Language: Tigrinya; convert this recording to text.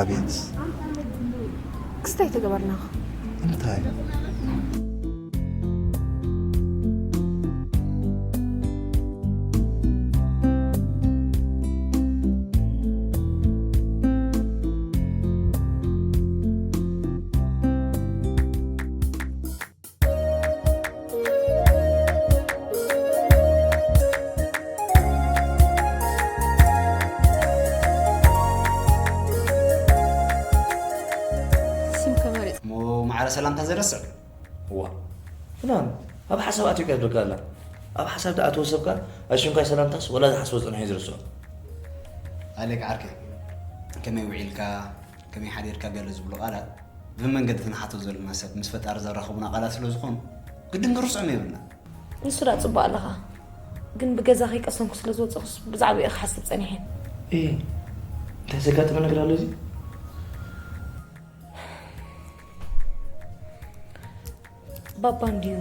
ኣቤት። ክስታይ ተገበርናኻ። እንታይ? ስም ከመሪጽ እሞ ማዕረ ሰላምታ ዘረስዕ እዋ ፍናን ኣብ ሓሳብ ኣትዮ ከድርጋ ኣላ ኣብ ሓሳብ ደኣ ተወሰብካ ኣሽንኳይ ሰላምታስ ወላ ዝሓስቦ ዝጸንሐ ዝርስዖ ኣሌክ ዓርከይ ከመይ ውዒልካ ከመይ ሓዲርካ ገለ ዝብሉ ቃላት ብመንገዲ ትንሓቶ ዘለና ሰብ ምስ ፈጣሪ ዘራኸቡና ቃላት ስለ ዝኾኑ ግድን ክንርስዖም የብልና ንሱ ዳ ጽቡቅ ኣለኻ ግን ብገዛ ከይቀሰንኩ ስለ ዝወፀኹስ ብዛዕባ ክሓስብ ፀኒሐ እ እንታይ ዘጋጠመ ነገር ኣሎ እዚ ባባ እንድዩ